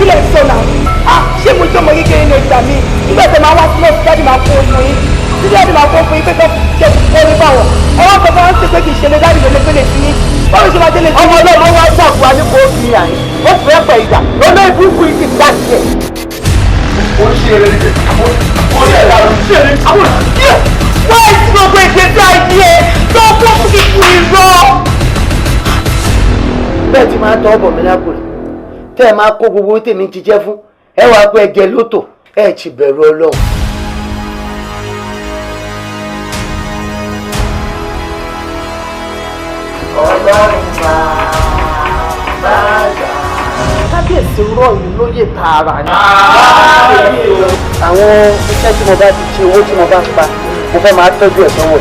Kí lè sọ náà? Ah, ṣé mo jọmọ kékeré ní ìgbà mi? Nígbà tó máa wá sí nọ́ọ̀sì, daddy máa kó fún yín. Tí daddy máa kó fún yín pé kọ́ ṣe kó ní báwọn. Ẹ wá sọ fún wọn sí pé kì í ṣe lé daddy lè pélé sí yín. Báwo ṣe máa délé sí? Ọmọ ọlọ́mọ wá ṣàkóso ní kò fi hàn yín, ó sì fẹ́ pẹ̀ ìjà olóyè burúkú yìí ti dá sí ẹ̀. Ó ń ṣe eré ní àwọn orí ẹ̀ lára ṣe eré àwọn Wáyé tí gbogbo ìgbésí ayé ẹ tó kún fún kíkú irọ́. Bẹ́ẹ̀ tí máa tọ́ ọ̀bọ̀ mi lápò rẹ̀ tẹ́ ẹ máa kó gbogbo tèmi jíjẹ́ fún ẹ, wàá pé ẹ jẹ lótò, ẹ ti bẹ̀rù Ọlọ́run. Ọlọ́run bàbá àgbà. Kábíyèsí rọ̀ yìí lóye tààrà ni. Àwọn iṣẹ́ tí mo bá ti ṣe, owó tí mo bá pa, mo fẹ́ máa tọ́jú ẹ̀ sọ́wọ́.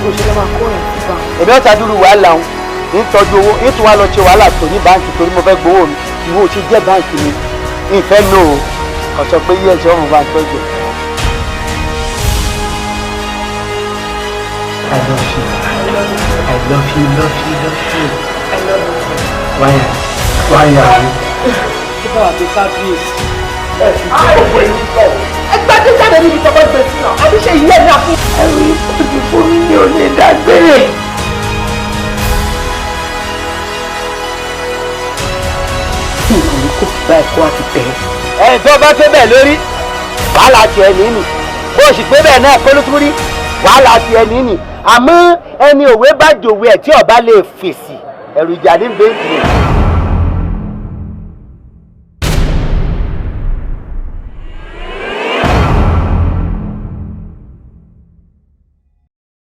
Òṣèlú máa kó ẹ̀ sí bá. Èmi ọ̀tá dúró wàhálà òun ní tọ́jú owó ní tún wá lọ ṣe wàhálà tó ní báǹkì torí mo fẹ́ gbowó mi. Ìwọ ò ṣe jẹ́ báǹkì mi ìfẹ́ nù o, kò sọ pé yíyẹ ṣe ọ̀run bá ń tọ́jú ẹ̀. I love you. I love you, love you, love you. I love you too. Why? Why are you? Kí bá wà pé kábíyèsí. Sọ̀rọ̀. Ẹgbẹ́ tí jáde níbi tọ́gbọ́n gbé sí náà, àbí ṣe ìyá ẹ̀ ní àfún. Ẹrù ìtọ́jú fún mi, mi ò lè dágbére. Nǹkan ní kò bá ẹ̀kọ́ àti tẹ̀. Ẹ tó bá pé bẹ́ẹ̀ lórí, wàhálà tiẹ̀ nínú. Bó o sì pé bẹ́ẹ̀ náà kó ló tún rí, wàhálà tiẹ̀ nínú. Àmọ́ ẹni òwe bá jòwe ẹ̀ tí ọba lè fèsì, ẹ̀rù ìjà ní bẹ́ẹ̀.